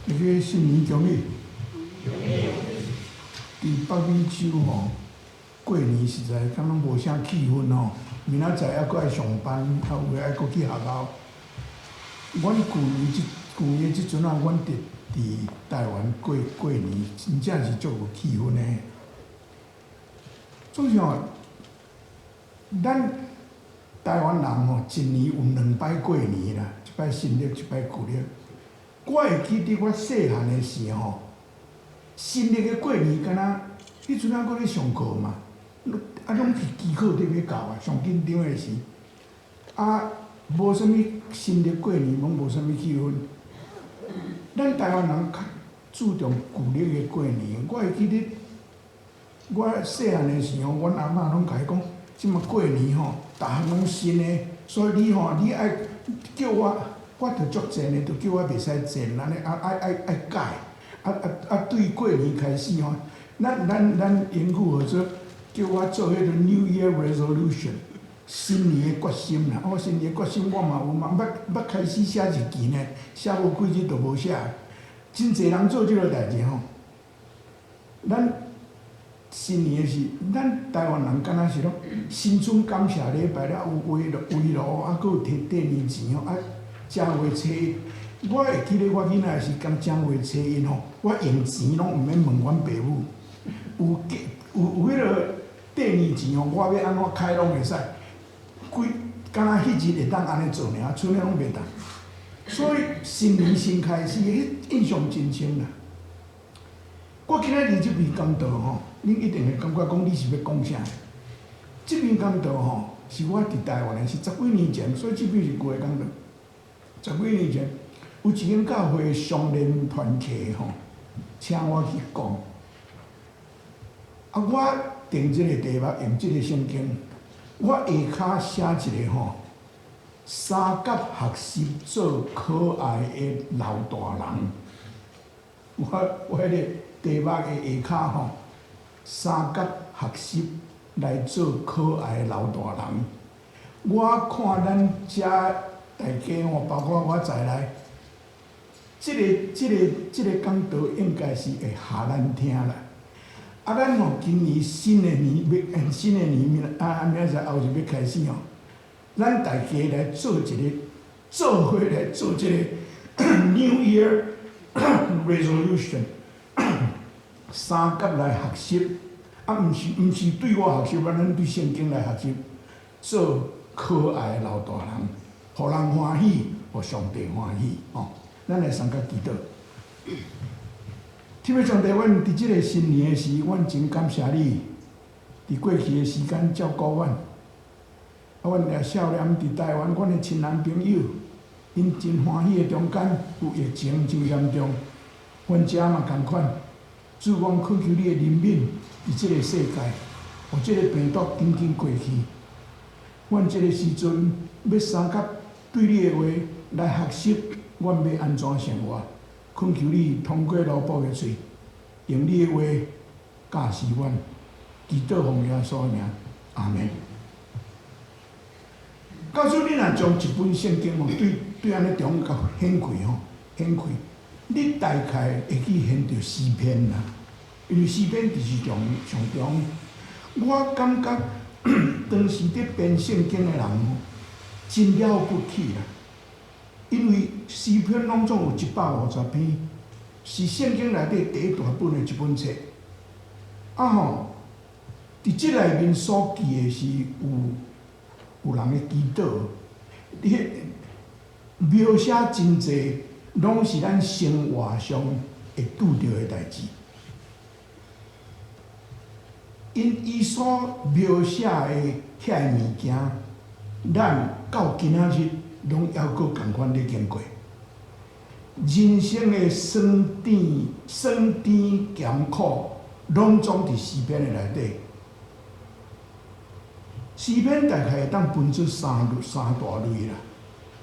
大家新年恭喜！佇北美洲吼，過年實在敢若無啥氣氛吼。明仔載猶閣愛上班，啊有的愛閣去學校。阮舊年這舊年這陣仔，阮佇台灣過過年，真正是足有氣氛的。總是吼，咱台灣人吼，一年有兩擺過年啦，一擺新曆，一擺舊曆。我會記得我細漢的時吼，新曆的過年敢若彼陣仔閣咧上課嘛，啊攏是機考得欲到啊，上緊張的時，啊無啥物新曆過年，攏無啥物氣氛。咱台灣人較注重舊曆的過年，我會記得我細漢的時候，阮阿嬤攏共伊講，這馬過年吼，逐項攏新的，所以你吼，你愛叫我。我著足賤的，就叫我袂使賤，按呢啊愛愛愛改，啊啊啊對過年開始吼，咱英語號做叫我做彼個 New Year Resolution，新年的決心啦。我新年的決心我嘛有嘛，捌捌開始寫日記呢，寫無幾日就無寫。真濟人做這个代誌吼。咱新年的時，咱台灣人敢若是攏新春感謝禮拜了有圍爐圍爐，啊，閣有提過年錢吼啊。正月初一，我會記得我囡仔時講正月初一吼，我用錢攏毋免問阮爸母，有有有彼个過年錢吼，我欲按怎開攏會使，規敢若彼日會當按呢做爾，賰的攏袂當。所以新年新開始，彼印象真深啦。我今仔日這篇講道吼，恁一定會感覺講你是欲講啥？這篇講道吼，是我佇台灣的是十幾年前，所以這篇是舊的講道。十幾年前，有一間教會相連團契吼，請我去講。啊，我定這個題目，用這個聖經，我下跤寫一個吼，相佮學習做可愛的老大人。我彼個題目的下跤吼，相佮學習來做可愛的老大人。我看咱遮大家吼，包括我在內，這個講道應該是會予咱聽啦。啊，咱吼今年新的年欲，新的年明啊明仔載後日欲開始吼，咱大家來做一个做伙來做這个 New Year Resolution，相佮來學習，啊，毋是對我學習，啊，咱對聖經來學習，做可愛的老大人，予人歡喜，予上帝歡喜，吼。咱來相佮祈禱。天父上帝，阮佇這个新年的時，阮真感謝你，佇過去的時間照顧阮。啊，阮也少年佇台灣，阮的親人朋友，𪜶真歡喜的中間有疫情真嚴重，阮遮嘛仝款。主，阮懇求你的憐憫，佇這个世界，予這个病毒緊緊過去。阮這个時陣欲相佮對你的話來學習，阮欲按怎生活？懇求你通過羅布的喙，用你的話教示阮，祈禱奉耶穌的名，阿門。假使你若將一本聖經吼，對對按呢中共掀開吼，掀開，你大概會去掀著詩篇啦，因為詩篇就是上上中。我感覺當時佇編聖經的人吼，真了不起啦。因為詩篇攏總有150篇，是聖經內底第一大本的一本冊。啊吼，佇這內面所記的是有人的祈禱，你描寫真濟，攏是咱生活上會拄著的代誌。𪜶伊所描寫的遐个物件，咱到今仔日攏猶閣仝款咧經過。人生的酸甜、酸甜鹹苦，攏總佇詩篇的內底。詩篇大概會當分做三大類啦。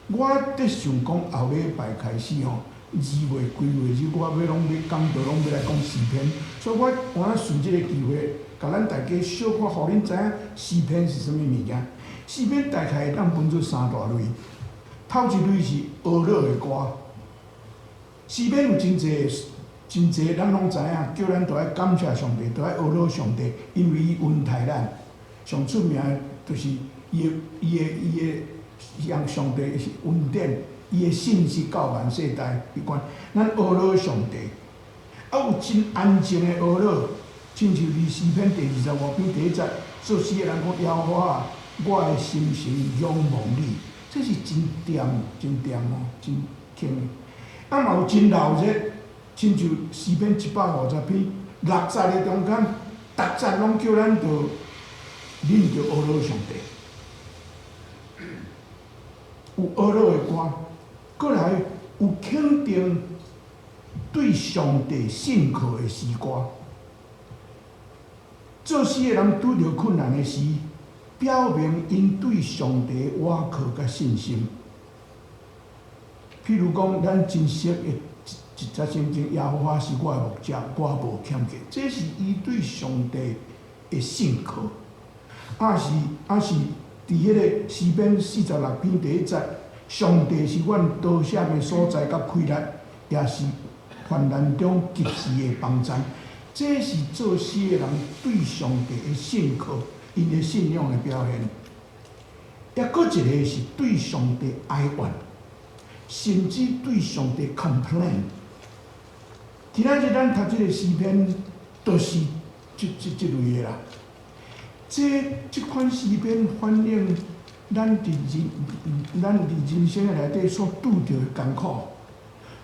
我佇想講後禮拜開始吼，二月幾月日，我欲攏欲講道，攏欲來講詩篇，所以我我順這个機會，共咱大家小可予恁知影詩篇是啥物物件。詩篇大概會當分做三大類，頭一類是哀樂的歌，詩篇有真濟真濟，咱攏知影，叫咱著愛感謝上帝，著愛呵咾上帝，因為伊恩待咱。上出名的就是伊的向上帝是恩典，伊的信實到萬世代彼款。咱呵咾上帝，啊有真安靜的呵咾，親像佇詩篇第25篇第一節，作詩的人講：耶和華啊，我的心神仰望你，這是真恬、真恬哦，真輕的。啊嘛有真鬧熱，親像詩篇150篇六節的中間，逐節攏叫咱著恁著呵咾上帝，有呵咾的歌，閣來有肯定對上帝信靠的詩歌。作詩的人拄著困難的時，表明𪜶對上帝倚靠佮信心。譬如講，咱真熟的一節聖經，耶和華是我的牧者，我無欠缺。這是伊對上帝的信靠。抑是佇彼個詩篇46篇第一節，上帝是阮逃險的所在，佮氣力，也是患難中及時的幫贊。這是作詩的人對上帝的信靠，𪜶的信仰的表現。抑閣一个是對上帝哀怨，甚至對上帝 complain。今仔日咱讀這个詩篇，就是這類的啦。這款詩篇反映咱佇人生的內底所拄著的艱苦。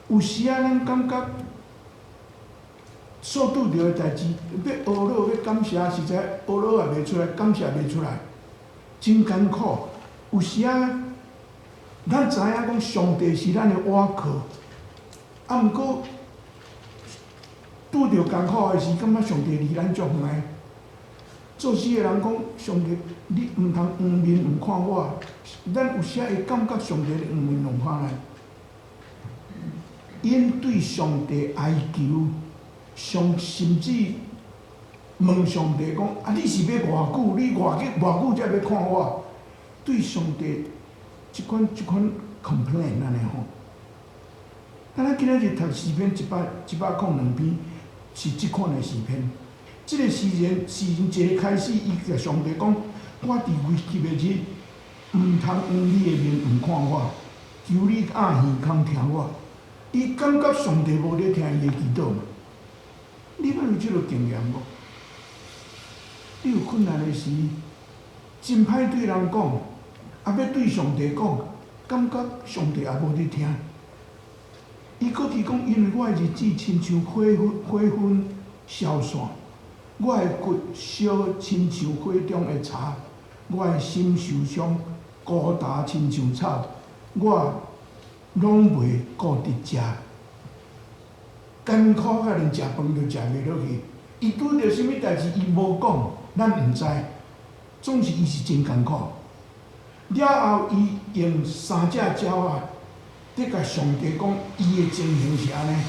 有時仔咱感覺所拄著的代誌，欲呵咾欲感謝，實在呵咾也袂出來，感謝袂出來，真艱苦。有時仔咱知影講上帝是咱的倚靠，啊，毋過拄著艱苦的時，感覺上帝離咱足遠的。作詩的人講：上帝，你毋通黃面毋看我。咱有時會感覺上帝黃面毋看咱。𪜶對上帝哀求，上甚至問上帝講：啊，你是欲偌久？你偌久偌久才欲看我？對上帝這款 complain 按呢吼。咱今仔日讀詩篇102篇，是這款的詩篇。這个詩人詩人一个開始，伊共上帝講：我佇危急的日，毋通黃你的面毋看我，求你掩耳孔聽我。伊感覺上帝無咧聽伊的祈禱嘛？你捌有這个經驗無？你有困難的時，真歹對人講，啊欲對上帝講，感覺上帝也無咧聽。伊閣去講，因為我的日子親像火焚火焚消散，我的骨燒親像火中的柴，我的心受傷，孤單親像草，我攏袂顧得食，艱苦甲連食飯都食袂落去。伊拄著啥物代誌，伊無講，咱毋知。總是伊是真艱苦。了後，伊用三隻鳥仔，佇共上帝講，伊的情形是按呢，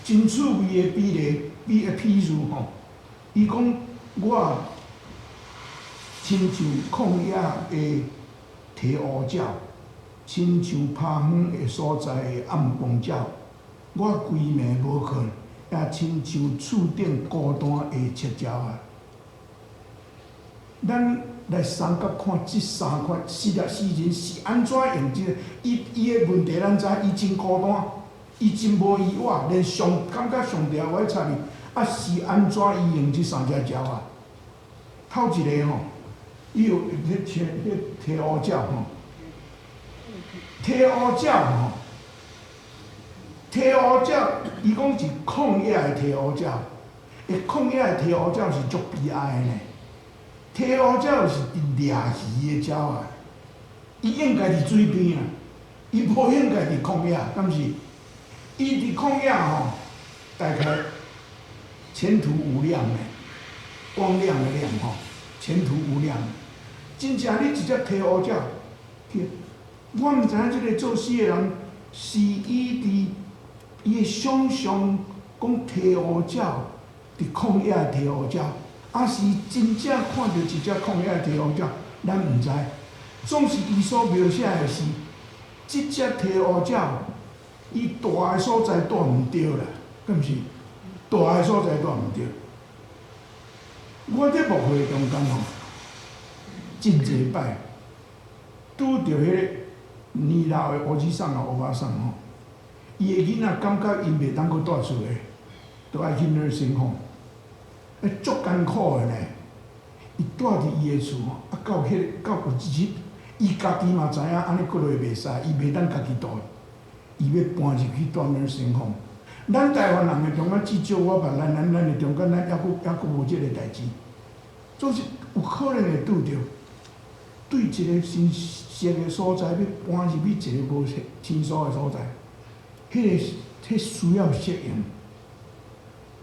真趣味的比例，比譬喻吼。伊講我親像曠野的鹈鶩鳥，親像拍遠的所在的暗光鳥，我規暝無睏，也親像樹頂孤單的赤鳥仔。咱來相佮看這三款，詩人詩人是按怎用這个？伊的問題咱知，伊真孤單，伊真無依倚，連上感覺上帝也無愛插伊。啊，是按怎伊用這三隻鳥仔？頭一个吼，伊有彼鹈彼鹈鶩鳥吼，鹈鶩鳥吼，鹈鶩鳥，伊講是曠野的鹈鶩鳥，欸，曠野的鹈鶩鳥是足悲哀的呢。鹈鶩鳥是佇掠魚的鳥仔，伊應該佇水邊啊，伊無應該佇曠野，敢是？伊佇曠野吼，大概前途無量的，光亮的亮吼，前途無量。真正你一隻鹈鶩鳥，去，我毋知影這个作詩的人是伊佇伊的想象講鹈鶩鳥佇曠野的鹈鶩鳥，抑是真正看著一隻曠野的鹈鶩鳥，咱毋知。總是伊所描寫的是，這隻鹈鶩鳥伊蹛的所在蹛毋著啦，敢毋是？蹛的所在蹛毋著。我佇牧會中間吼，真濟擺拄著彼個年老的烏子桑啊、烏巴桑吼，伊的囡仔感覺𪜶袂當閣蹛厝的，都愛去 nursing home，欸，足艱苦的呢。伊蹛佇伊的厝吼，啊，到彼個到有一日，伊家己嘛知影按呢閣落袂使，伊袂當家己蹛，伊欲搬入去蹛 nursing home。咱台灣人的中間，至少我捌咱的中間，咱猶閣無這個代誌，總是有可能會拄著，對一個新熟的所在，欲搬入去一個無生疏的所在，彼個需要適應。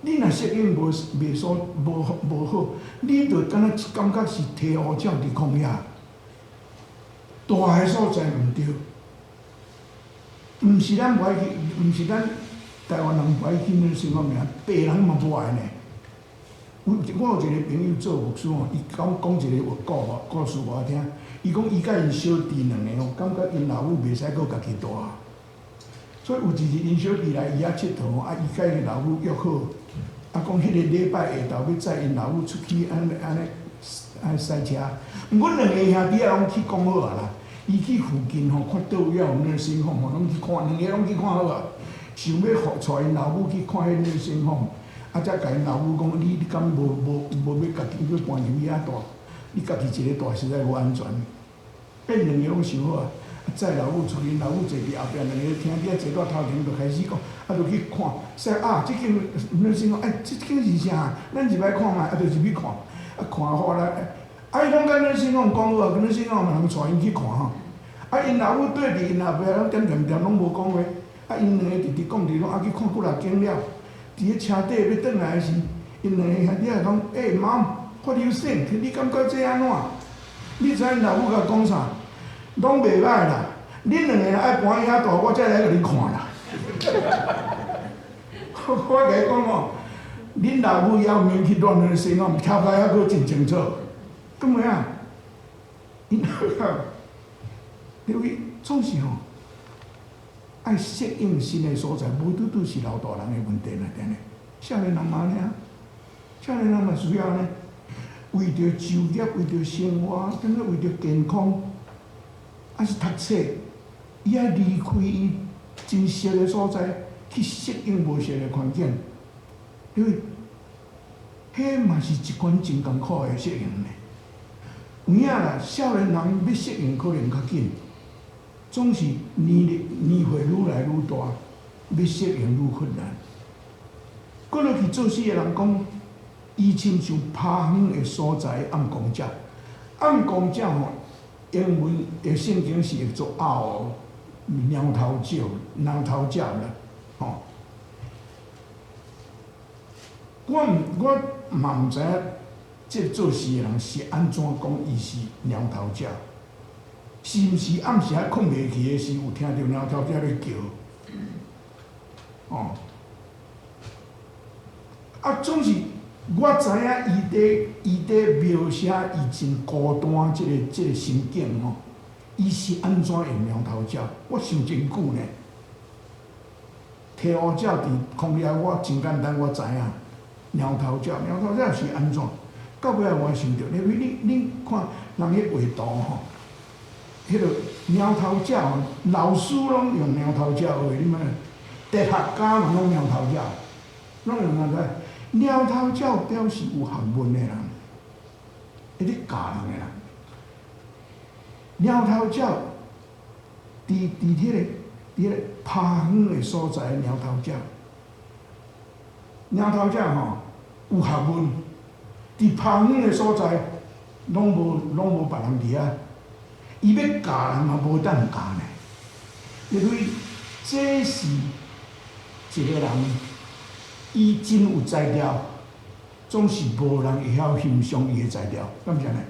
你若適應無袂所無無好，你就敢若感覺是提烏鳥佇曠野，蹛的所在毋著，毋是咱無愛去，毋是咱台灣人無愛去 nursing home，白人嘛無愛呢。有我有一個朋友做牧師吼，伊講講一個故事予我聽。伊講伊佮𪜶小弟兩个吼，感覺𪜶老母袂使閣家己蹛，所以有一日𪜶小弟來伊遐𨑨迌吼，啊伊佮伊老母約好，啊講彼個禮拜下晝欲載𪜶老母出去按呢按呢按呢駛車。毋過兩個兄弟仔攏去講好啊啦，伊去附近吼看佗位有 nursing home 吼，攏去看，兩个攏去看好啊，想欲帶𪜶老母去看彼 nursing home。啊，才共𪜶老母講，你敢無無無欲家己欲搬入去遐蹛？你家己一个蹛實在無安全。變兩个攏想好啊，載老母出去，老母坐佇後壁，兩个兄弟仔坐到頭前就開始講，啊，就去看，說啊，這間 nursing home，欸，這間是啥？咱入來看覓，啊，就入去看，啊，看好啦，啊，伊攏共 nursing home 講好啊，nursing home 嘛通帶𪜶去看吼。啊，𪜶老母綴佇𪜶後壁，攏點點點攏無講話。啊，𪜶兩个直直講直講，啊，去看幾若間了。佇咧車底欲轉來時，𪜶兩个兄弟仔講：欸，Mom，what do you think？你感覺這按怎？你知𪜶老母共講啥？攏袂歹啦，恁兩個若愛搬去遐蹛，我才來共恁看啦。我共伊講吼，恁老母猶免去亂亂生哦，頭殼猶閣真清楚。敢有影？𪜶因為總是吼，愛適應新的所在，無拄拄是老大人的問題啦，定定。少年人嘛按呢啊，少年人嘛需要呢，為著就業，為著生活，等於為著健康，抑是讀冊，伊愛離開伊真熟的所在，去適應無熟的環境，因為彼嘛是一款真艱苦的適應呢。有影啦，少年人欲適應可能較緊，總是年歲愈來愈大，欲適應愈困難。閣落去做詩的人講，伊親像拍遠的所在暗光鳥，暗光鳥吼，英文的聖經是譯做 owl，貓頭鳥，貓頭鳥啦，吼。我嘛毋知影，這做詩的人是按怎講伊是貓頭鳥？是毋是暗時仔睏袂去的時，有聽著貓頭鳥咧叫？哦，啊，總是我知影伊佇描寫伊真孤單這個心境吼，伊是按怎用貓頭鳥？我想真久呢。提烏鳥佇空裡我真簡單，我知影。貓頭鳥，貓頭鳥是按怎？到尾仔我想著，因為你看人彼畫圖吼，彼个貓頭鳥，老師攏用貓頭鳥畫，你毋哲學家嘛攏貓頭鳥，攏用貓頭。貓頭鳥表示有學問的人，會咧教人的人。貓頭鳥佇彼个拍遠的所在，貓頭鳥，貓頭鳥吼有學問，佇拍遠的所在，攏無別人佇遐，伊欲教人嘛無當教呢。因為這是一個人，伊真有才調，總是無人會曉欣賞伊的才調，敢毋是按呢？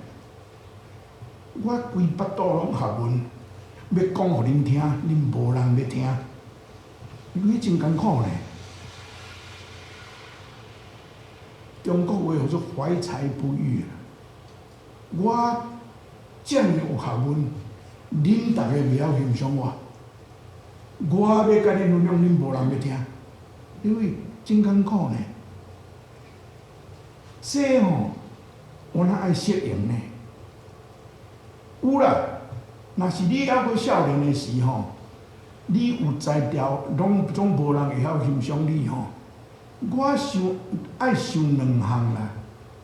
我規腹肚攏學問，欲講予恁聽，恁無人欲聽，你真艱苦呢。中國話號做懷才不遇。我遮爾有學問，恁逐个袂曉欣賞我，我欲共恁分享，恁無人欲聽，因為真艱苦呢。這吼，我若愛適應呢。有啦，若是你猶閣少年的時吼，你有才調，攏總無人會曉欣賞你吼。我想愛想兩項啦，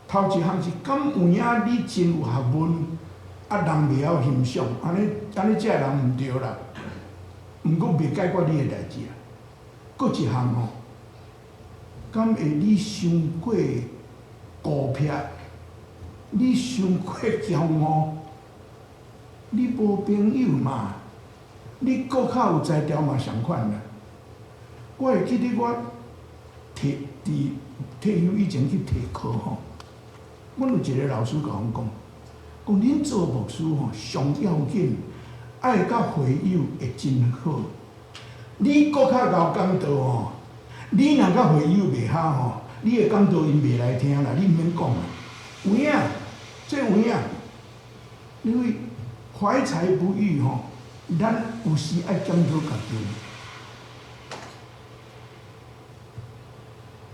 頭一項是敢有影你真有學問，啊人袂曉欣賞，按呢按呢這个人毋對啦。毋過袂解決你的代誌啦。閣一項吼，敢會你傷過孤僻，你傷過驕傲，你無朋友嘛？你閣較有才調嘛相款啦。我會記得我退佇退休以前去提課吼，阮有一个老師共阮講，講恁做牧師吼，上要緊愛佮會友會真好。你閣較𠢕講道吼，你若佮會友袂合吼，你的講道𪜶袂來聽啦，你毋免講啦。有影，這有影，因為懷才不遇吼，咱有時愛檢討家己。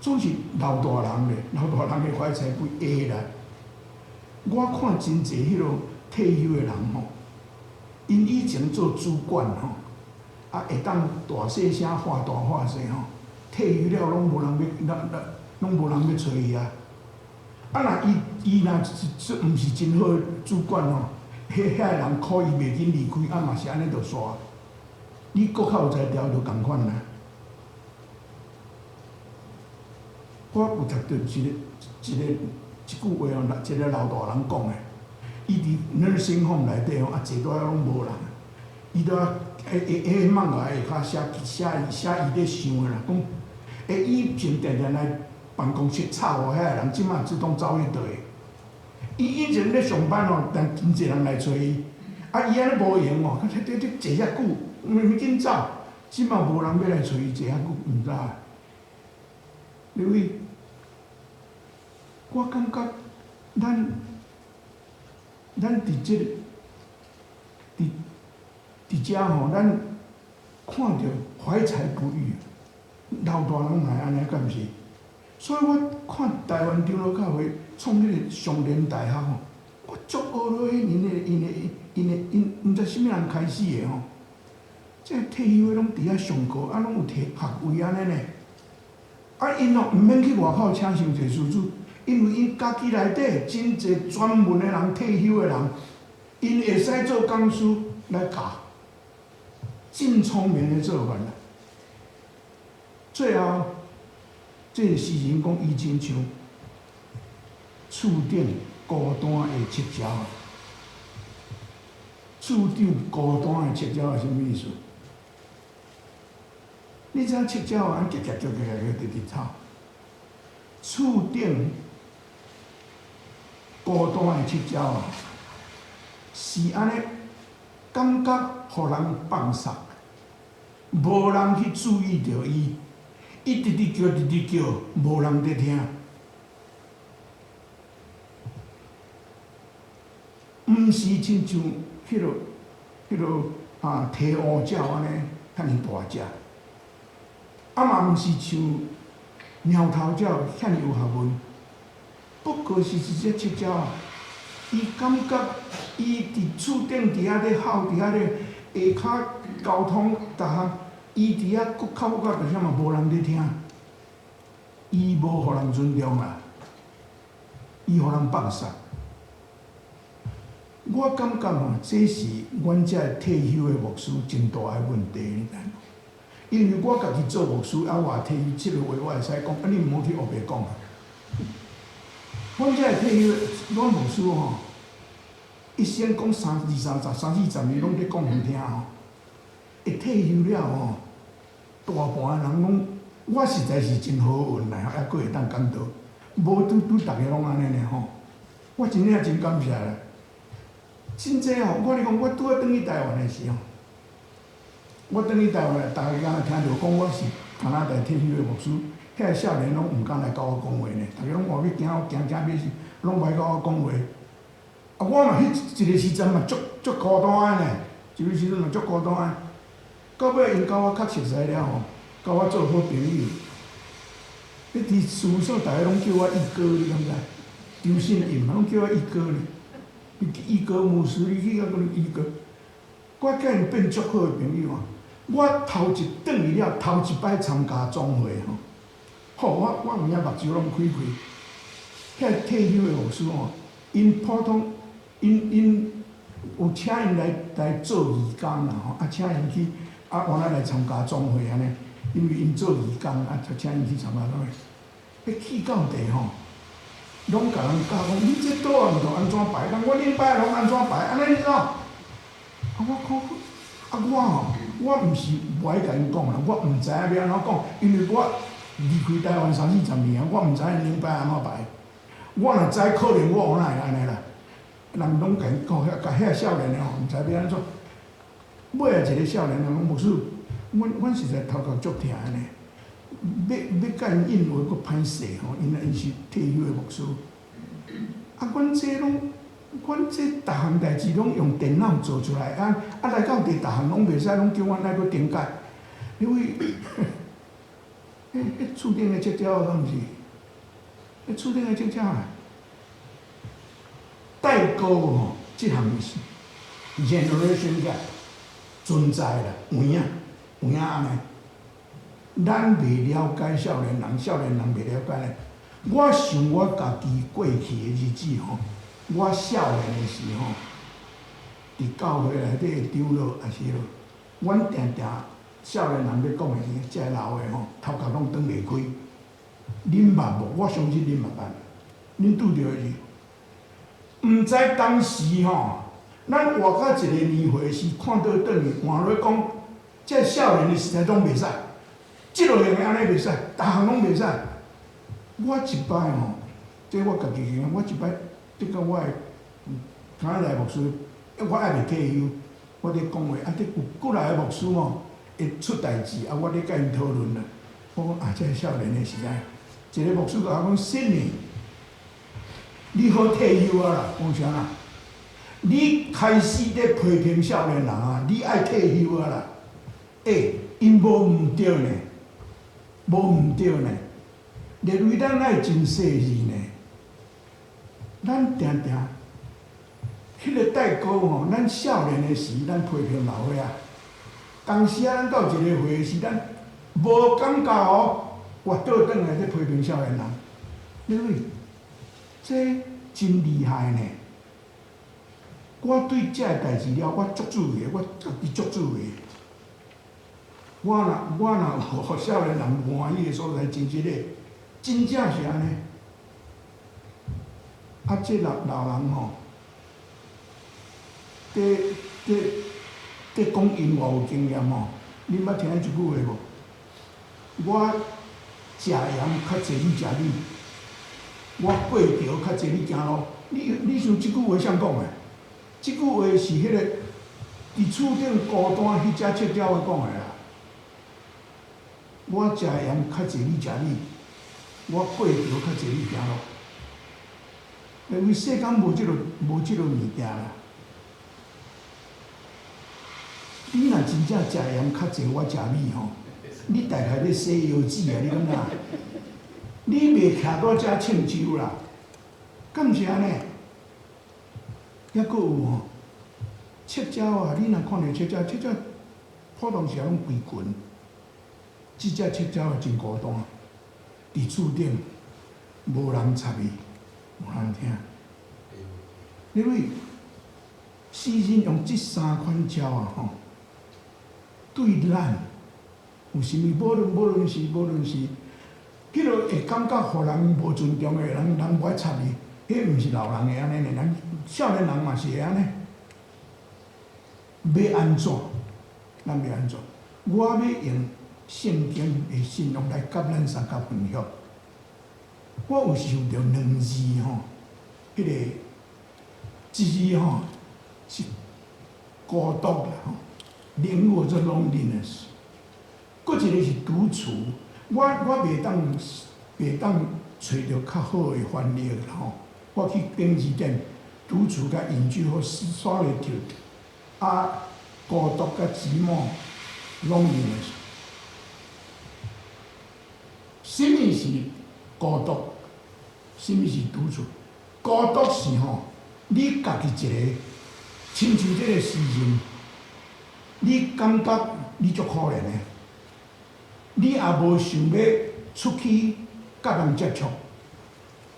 總是老大人咧，老大人的懷才不遇啦。我看真濟彼落退休的人吼，𪜶以前做主管吼，啊會當大細聲喊大喊細吼，退休了攏無人欲，攏無人欲揣伊啊。啊，若伊伊若是毋是真好的主管吼，彼遐个人箍伊袂緊離開，啊嘛是按呢就煞。你閣較有才調就仝款啦。我有讀著一個一個一句話哦，一個老大人講的，伊佇 nursing home 內底吼，啊坐倒遐攏無人，伊佇遐彼彼彼網頁下跤寫寫伊寫伊咧想的啦，講，欸以前定定來辦公室吵我遐个人，這馬自動走去佗的。伊以前咧上班吼，但真濟人來揣伊，啊伊按呢無閒哦，佢佇佇坐遐久，毋毋緊走，這馬無人欲來揣伊坐遐久，毋知。因為我感覺咱咱佇這個佇佇遮吼，咱看著懷才不遇，老大人嘛會按呢，敢毋是？所以我看台灣長老教會創彼個松仁大學吼，我足呵咾𪜶的𪜶的𪜶的𪜶毋知啥物人開始的吼，這退休的攏佇遐上課，啊攏有提學位按呢呢。啊，𪜶哦毋免去外口請傷濟師資，因為𪜶家己內底真濟專門的人，退休的人，𪜶會使做講師來教，真聰明的做法啦。最後，這個詩人講，伊親像樹頂孤單的赤鳥。樹頂孤單的赤鳥是啥物意思？你知影赤鳥按呢夾夾叫夾夾叫直直走。樹頂孤單的赤鳥啊，是按呢感覺予人放捒，無人去注意著伊，伊直直叫，直直叫，無人佇聽。毋是親像彼落彼落啊，鹈鶩鳥按呢，遐爾大隻。啊嘛毋是像貓頭鳥遐爾有學問，不過是一隻赤鳥啊。伊感覺伊佇樹頂佇遐咧吼，佇遐咧下跤交通逐項，伊佇遐閣較較大聲嘛無人咧聽。伊無予人尊重啦，伊予人放捒。我感覺吼，這是阮這退休的牧師真大的問題，你知無？因為我家己做牧師，啊，我退休，這個話我會使講，啊，你毋好去烏白講啊。阮這退休，阮牧師吼，一生講三二三十、三四十年，攏佇講予聽吼。一退休了吼，大半的人攏，我實在是真好運啦，猶閣會當講道，無拄拄逐个攏按呢呢吼。我真正真感謝啦。真濟吼，我咧講，我拄仔轉去台灣的時吼。我轉去台灣，逐个敢若聽著講我是加拿大退休的牧師，遐个少年攏毋敢來佮我講話呢，逐个攏話欲驚我驚驚欲死，攏無愛佮我講話。啊，我嘛彼一個時陣嘛足足孤單的呢，一個時陣嘛足孤單的。到尾𪜶佮我較熟似了吼，佮我做好朋友。你佇事務所，逐个攏叫我一哥，你敢知？張信義嘛，攏叫我一哥呢。一哥牧師，你去遐講一哥，我佮𪜶變足好的朋友啊！我頭一轉去了，頭一擺參加總會吼，吼，我有影目睭攏開開。遐退休的牧師吼，𪜶普通，𪜶有請𪜶來做義工啦吼，啊，請𪜶去，啊，原來來參加總會按呢，因為𪜶做義工，啊，就請𪜶去參加總會。彼去到地吼，攏共人教講，你這桌仔毋著按怎擺，人阮頂擺攏按怎擺，按呢你知影？啊，我看，啊我吼，我毋是無愛共𪜶講啦，我毋知影欲按怎講，因為我離開台灣三四十年啊，我毋知影𪜶頂擺按怎擺。我若知，可能我哪會按呢啦。人攏共𪜶講，遐共遐少年的吼，毋知欲按怎。尾仔一个少年人講，牧師，阮實在頭殼足疼的呢。欲共𪜶應話閣歹勢吼，因為𪜶是退休的牧師。啊，阮這攏，阮這逐項代誌攏用電腦做出來，啊啊來到佇逐項攏袂使，攏叫阮愛閣重改。因為，彼厝頂的這鳥敢毋是？彼厝頂的這鳥啊，代溝吼，這項是 generation gap 存在啦，有影有影按呢。咱袂了解少年人，少年人袂了解咱。我想我家己過去的日子吼，我少年的時吼，佇教會內底的長老抑是彼落，阮定定少年人欲講的時，這个老的吼，頭殼攏轉袂開。恁捌無？我相信恁嘛捌。恁拄著的是，毋知當時吼，咱活到一个年歲時，看倒轉去換落講，這个少年的時代攏袂使，這落用的按呢袂使，逐項攏袂使。我一擺吼，這我家己經驗，我一擺得到我的敢若來牧師，我猶未退休，我咧講話，啊，這有過來的牧師吼，會出代誌，啊，我咧佮𪜶討論啦。我講啊，這个少年的時代，一个牧師共我講，信你，你好退休啊啦，講啥啦？你開始咧批評少年人啊，你愛退休啊啦？欸，𪜶無毋對呢，無毋對呢。例如咱愛真細膩呢，咱定定彼个代溝吼，咱少年的時，咱批評老歲仔，當時啊，咱到一个歲時，咱無感覺哦，我倒轉來咧批評少年人，因為這真厲害呢。我對這个代誌了，我足注意的，我家己足注意的。我若有予少年人無歡喜的所在，真實的，真正是按呢。啊，這老人吼，佇講音樂有經驗吼，恁捌聽這句話無？我食鹽較濟你食米，我過橋較濟你行路。你想這句話誰講的？這句話是彼個佇厝頂孤單彼隻赤鳥仔講的啦。我食鹽較濟你食米，我過橋較濟你行路。因為世間無這个物件啦。你若真正食鹽較濟，我食米吼，你大概咧洗腰子啊？你感覺？你袂徛佇遮唱酒啦？敢毋是按呢？抑閣有吼，赤鳥啊！你若看著赤鳥，赤鳥普通時攏規群，這隻赤鳥啊真孤單，佇厝頂無人插伊，無人聽。因為詩人用這三款鳥啊吼，對咱有啥物？無論是，彼个會感覺予人無尊重的人，人無愛插伊，彼毋是老人會按呢，咱少年人嘛是會按呢。欲按怎？咱欲按怎？我欲用聖經的信仰來佮咱相共分享。我有想著兩字吼，彼个一字吼是孤獨啦吼，另外做 loneliness，閣一个是獨處。我袂當揣著較好的翻譯啦吼。我去頂字典，獨處佮隱居或 solitude，啊，孤獨佮寂寞， Loneliness。啥物是孤獨？啥物是獨處？孤獨是吼，你家己一个，親像這個詩人，你感覺你足可憐的，你也無想欲出去佮人接觸，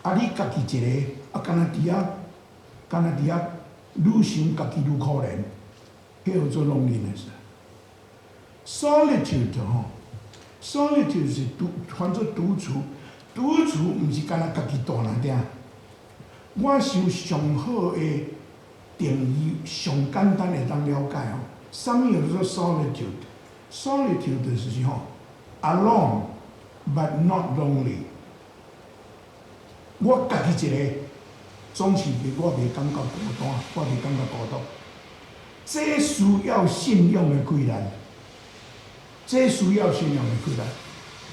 啊，你家己一个，啊，干焦佇遐，干焦佇遐，愈想家己愈可憐，彼叫做 loneliness。Solitude 吼，solitude 是獨，翻做獨處，獨處毋是干焦家己蹛那點。我想上好的定義，上簡單會當了解吼，啥物叫做 solitude？solitude 就是吼，alone but not lonely。我家己一个，總是我袂感覺孤單，我袂感覺孤獨。這需要信仰的氣力，這需要信仰的氣力，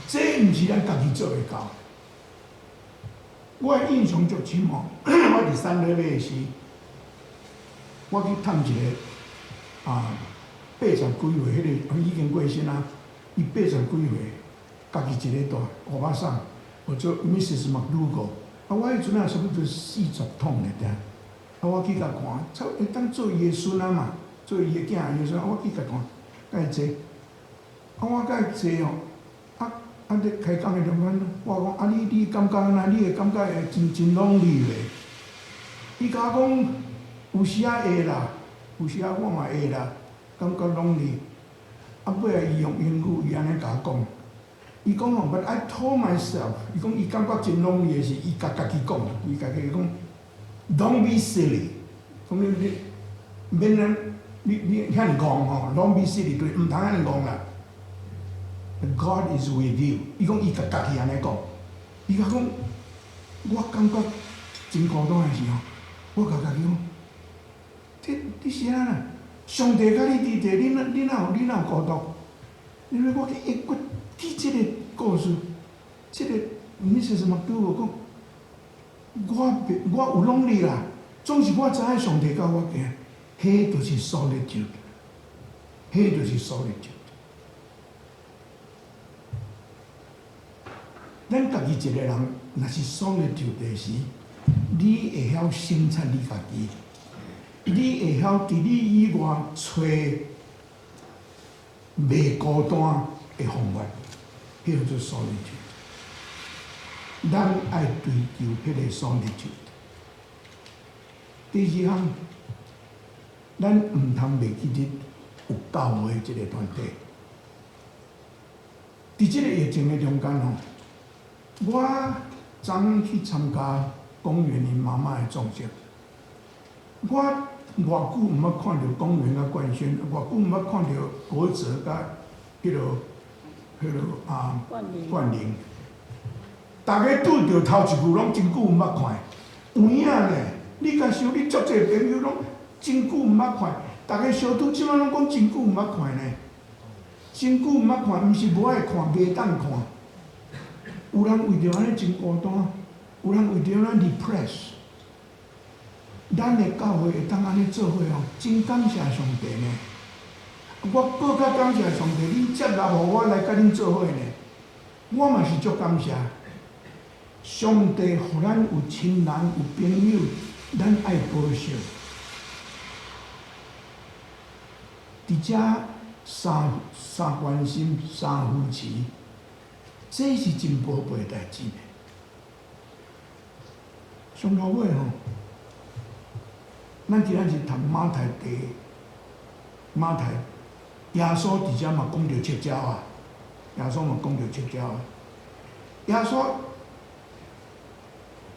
這毋是咱家己做會到。我印象足深吼，我佇三月尾時，我去探一个啊八十幾歲，彼個已經過身啊，伊八十幾歲，家己一个蹛烏巴桑，叫做 Mrs. McDougall。啊，我彼陣啊，差不多40通的啶。啊，我去共看，差會當做伊的孫仔嘛，做伊的囝的孫，我去共看，共伊坐。啊，我共伊坐吼，啊啊！咧開講的中間，我講啊，你感覺按怎？你會感覺會真真 lonely 袂？伊共我講，有時仔會啦，有時仔我嘛會啦，感覺 lonely。啊，尾仔伊用英語伊按呢共我講，伊講吼，But I told myself，伊講伊感覺真 lonely 的時，伊共家己講，伊家己講，Don't be silly，講你你免按你你遐爾戇吼，Don't be silly，對，毋通遐爾戇啦。God is with you，伊講伊共家己按呢講，伊共講，我感覺真孤單的時候，我共家己講，這你是按怎？上帝佮你佇佇，你哪你哪有你哪有孤獨？因為我去我記這個故事，這個 Mrs. McDougall 講，我袂我有 lonely 啦，總是我知影上帝佮我行，彼就是 solitude，彼就是 solitude。咱家己一個人，若是 solitude 的時，你會曉省察你家己，你會曉佇你以外揣袂孤單的方法，彼叫做 solitude。咱愛追求彼個 solitude。第二項，咱毋通袂記得有教會這個團體。佇這個疫情的中間吼，我昨昏去參加公園𪜶媽媽的葬式。我偌久毋捌看著公園佮冠軒，偌久毋捌看著國哲佮彼個啊冠霖。逐家拄著頭一句攏真久毋捌看，有影咧！你共想，你足濟朋友攏真久毋捌看，逐家相拄這擺攏講真久毋捌看呢。真久毋捌看，毋是無愛看，袂當看。有人為著按呢真孤單，有人為著按呢 depress。咱的教會會當按呢做伙哦，真感謝上帝呢。我閣較感謝上帝，恁接納予我來佮恁做伙呢。我嘛是足感謝。上帝予咱有親人、有朋友，咱愛保守。佇遮三三關心、三扶持，這是真寶貝的代誌呢。上後尾吼，咱今仔日讀馬太第馬太，耶穌佇遮嘛講著七鳥仔，耶穌嘛講著七鳥仔。耶穌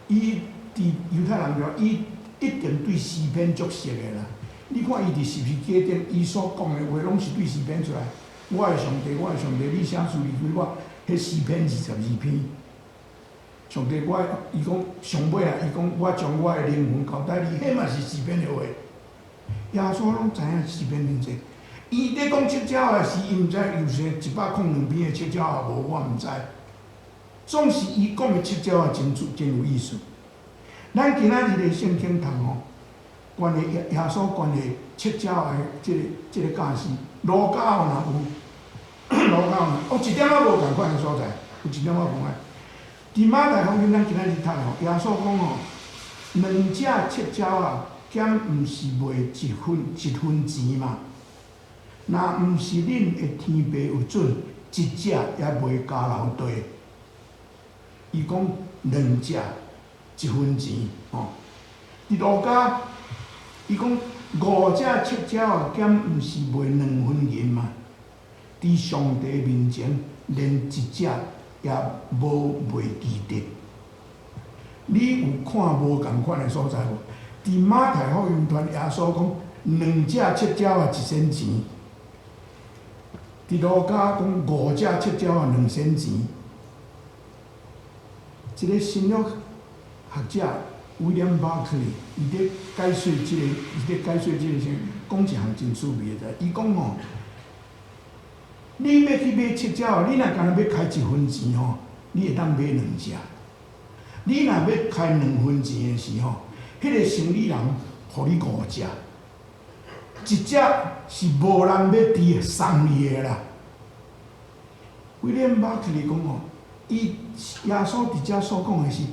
伊佇猶太人就伊一定對詩篇足熟的啦。你看伊佇十字架頂，伊所講的話攏是對詩篇出來。我的上帝，我的上帝，你啥事離開我？彼詩篇22篇。上帝，我伊講上尾啊，伊講我將我的靈魂交代你，彼嘛是詩篇的話。耶穌攏知影詩篇真濟。伊咧講七鳥仔時，伊毋知有啥102篇的七鳥仔無，我毋知。總是伊講的七鳥仔真真有意思。咱今仔日的聖經讀吼，關於耶穌關於七鳥仔的這個教示，路加若有，路加哦，一點仔無仝款的所在，有一點仔無仝款。佇馬太福音，咱今仔日讀吼，耶穌講吼，兩隻赤鳥仔，敢毋是賣一分錢嗎？若毋是恁的天父有准，一隻也袂交落地。伊講兩隻一分錢，吼。佇路加，伊講五隻赤鳥仔，敢毋是賣2分銀嗎？佇上帝面前，連一隻也無袂記得。你有看無仝款的所在無？佇馬太福音傳耶穌講兩隻赤鳥仔一仙錢，佇路加講五隻赤鳥仔2仙錢。一个新約學者威廉巴克利，伊佇解說這个啥，講一項真趣味的代。伊講吼，你欲去買赤鳥，你若干焦欲開一分錢吼，你會當買兩隻。你若欲開兩分錢的時吼，彼个生理人予你五隻，一隻是無人欲挃送你的啦。威廉巴克利講吼，伊耶穌佇遮所講的是，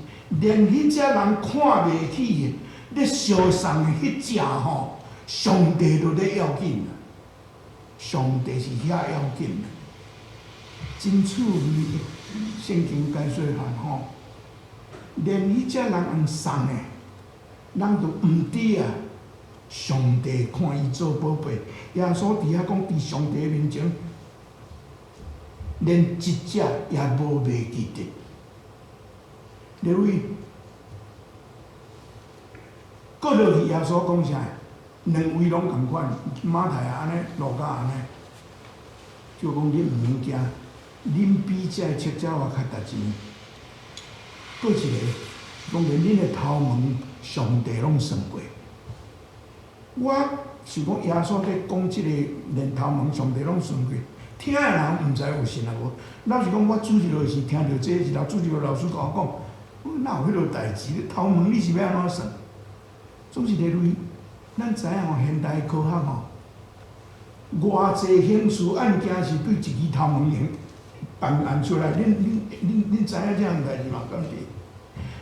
連彼隻人看袂起的，咧相送的彼隻吼，上帝都咧要緊啦。上帝是遐要緊啦，真趣味的聖經解說法吼，連彼隻人用送的，人都毋知啊。上帝看伊做寶貝，耶穌佇遐講，佇上帝面前，連一隻也無袂記得。列位，閣落去耶穌講啥？兩位攏仝款，馬太按呢，路加按呢，就講恁毋免驚，恁比這个赤鳥仔較值錢。閣一个，講連恁的頭毛，上帝攏算過。我想講耶穌佇講這个連頭毛，上帝攏算過，聽的人毋知有信抑無。老實講，我主日學時聽著這時，主日學老師共我講，哪有彼落代誌？頭毛你是欲按怎算？總是咧類，咱知影吼，現代科學吼，偌濟刑事案件是對一支頭毛用辦案出來，恁知影這項代誌嘛？敢是？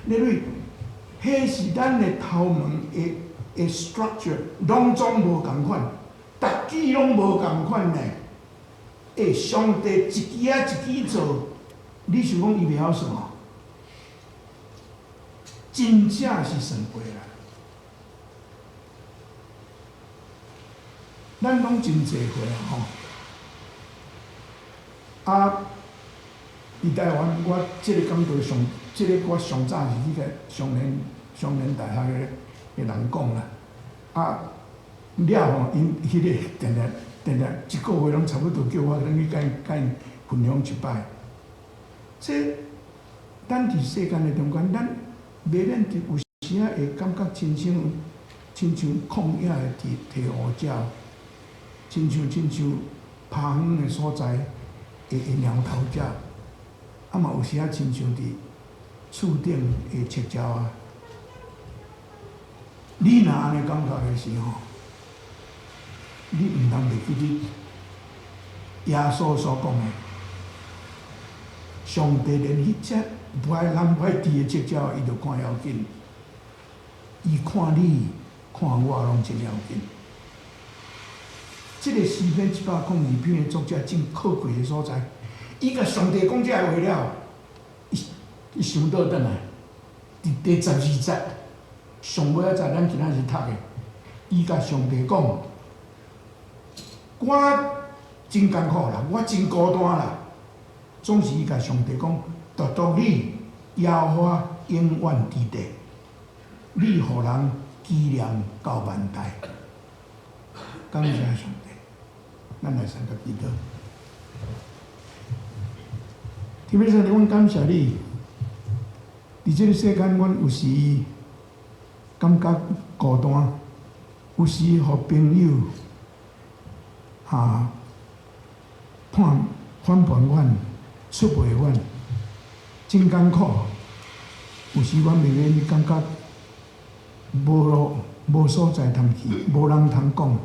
咧類，彼是咱的頭毛的 structure，攏總無仝款，逐支攏無仝款呢。欸，上帝一支仔一支做，你想講伊袂曉算哦？真正是算過啦。咱攏真濟歲啊吼！啊，佇台灣，我這个講道上，這个我上早是去共雙連大學的人講啦。啊，了後，𪜶彼个定定定定一个月攏差不多叫我轉去共𪜶分享一擺。這咱佇世間的中間，咱袂免佇有時仔會感覺親像曠野的佇烏鳥，親像拍遠的所在的貓頭鳥，啊嘛有時仔親像佇厝頂的赤鳥仔。你若按呢感覺的時吼，你毋通袂記得耶穌所講的，上帝連彼隻無愛人無愛挃的赤鳥，伊都看要緊。伊看你，看我攏真要緊。這个詩篇102篇的作者真可貴的所在，伊共上帝講這个話了，伊想倒轉來，佇第12節上尾仔節，咱今仔日讀的，伊共上帝講：我真艱苦啦，我真孤單啦。總是伊共上帝講：獨獨你耶和華永遠佇地，你予人紀念到萬代。感謝上帝，咱來三個祈禱。天父上帝，阮感謝你。佇這个世間，阮有時感覺孤單，有時予朋友反叛阮、出賣阮，真艱苦。有時阮袂免感覺無路、無所在通去，無人通講。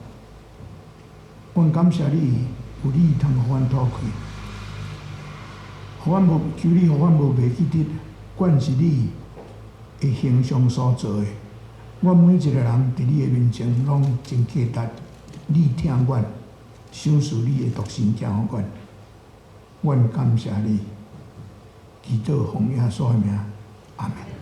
阮感謝你，有你通予阮吐氣，予阮無求你，予阮無袂記得，阮是你的形象所造的。阮每一个人佇你的面前攏真價值，你疼阮，賞賜你的獨生子予阮，阮感謝你，祈禱奉耶穌的名，阿門。